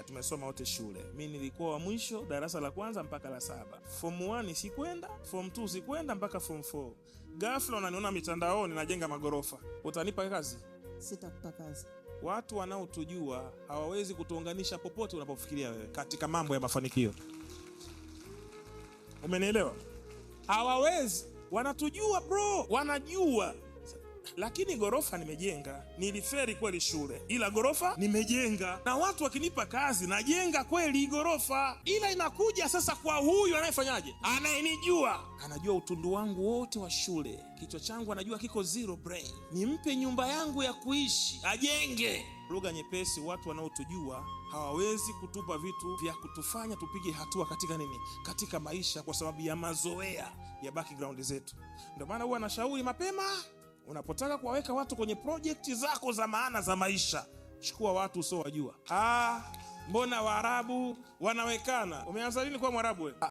Tumesoma wote shule. Mi nilikuwa wa mwisho darasa la kwanza mpaka la saba. Form 1 sikwenda, form 2 sikwenda mpaka form 4. Ghafla unaniona mitandaoni najenga magorofa, utanipa kazi? Sitakupa kazi. Watu wanaotujua hawawezi kutuunganisha popote unapofikiria wewe katika mambo ya mafanikio. Umenielewa? Hawawezi, wanatujua bro, wanajua. Lakini gorofa nimejenga, niliferi kweli shule, ila gorofa nimejenga, na watu wakinipa kazi najenga kweli gorofa, ila inakuja sasa kwa huyu anayefanyaje, anayenijua, anajua utundu wangu wote wa shule, kichwa changu anajua kiko zero brain, nimpe nyumba yangu ya kuishi ajenge. Lugha nyepesi, watu wanaotujua hawawezi kutupa vitu vya kutufanya tupige hatua katika nini, katika maisha, kwa sababu ya mazoea ya background zetu. Ndio maana huwa nashauri mapema, unapotaka kuwaweka watu kwenye project zako za maana za maisha, chukua watu usiowajua. Ah, mbona Waarabu wanawekana? Umeanza lini kuwa Mwarabu wewe?